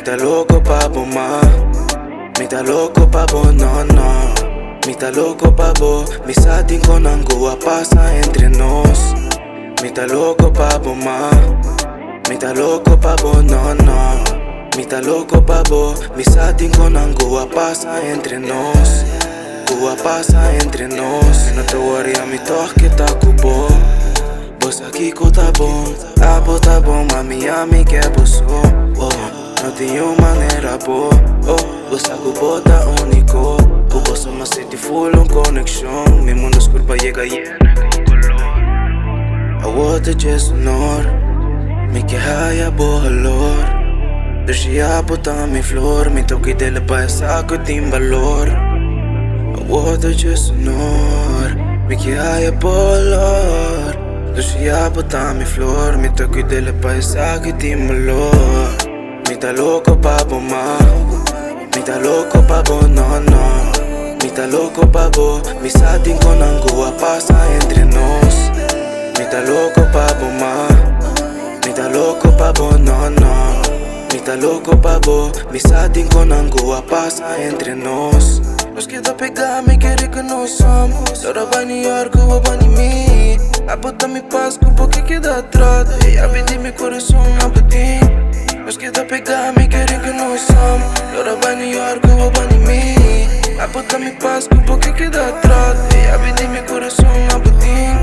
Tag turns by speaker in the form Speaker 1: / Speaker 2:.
Speaker 1: Ta loko pa bo, ma. Mi ta loko pa bo, no, no. Mi ta loko pa bo. Mi sa tin kosnan ku a pasa entre nos. Mi ta loko pa bo, ma. Mi ta loko pa bo, no, no. Mi ta loko pa bo. Mi sa tin kosnan ku a pasa entre nos. Ku a pasa entre nos. No ta worry, ami toch ke ta ku bo. Bo sa kiko ta bon, abo ta bon, mami, ami ke bo so. Oh, no tin un manera bo. Oh, bo sa ku bo ta úniko. Ku bo so m'a sinti full un konekshon. Mi mundu skur a yega yena ku koló. Awor ta djis honor. Mi ke haya bo halor. Dushi, abo ta mi flor. Mi ta kuid'é pa e sa ku tin balor. Awor ta djis honor. Mi ke haya bo halor. Dushi, abo ta mi flor. Mi ta kuid'é pa e sa ku tin balor. Mi ta loko pa bo, ma. Mi ta loko pa bo, no, no. Mi ta loko pa bo. Mi sa tin kosnan ku a pasa entre nos. Mi ta loko pa bo, ma. Mi ta loko pa bo, no, no. Mi ta loko pa bo. Mi sa tin kosnan ku a pasa entre nos. Nos keda pegá, mi ke ku nos somos. Ora bai New York, o bai mi. Abo ta mi pas, ku bo ke keda atras. E yabi di mi kurason, abo tin. Nos keda pegá, mi ke ku nos somos. Ora bai New York, o bai mi. Abo ta mi pas, ku bo ke keda atras. E yabi di mi kurason, abo tin.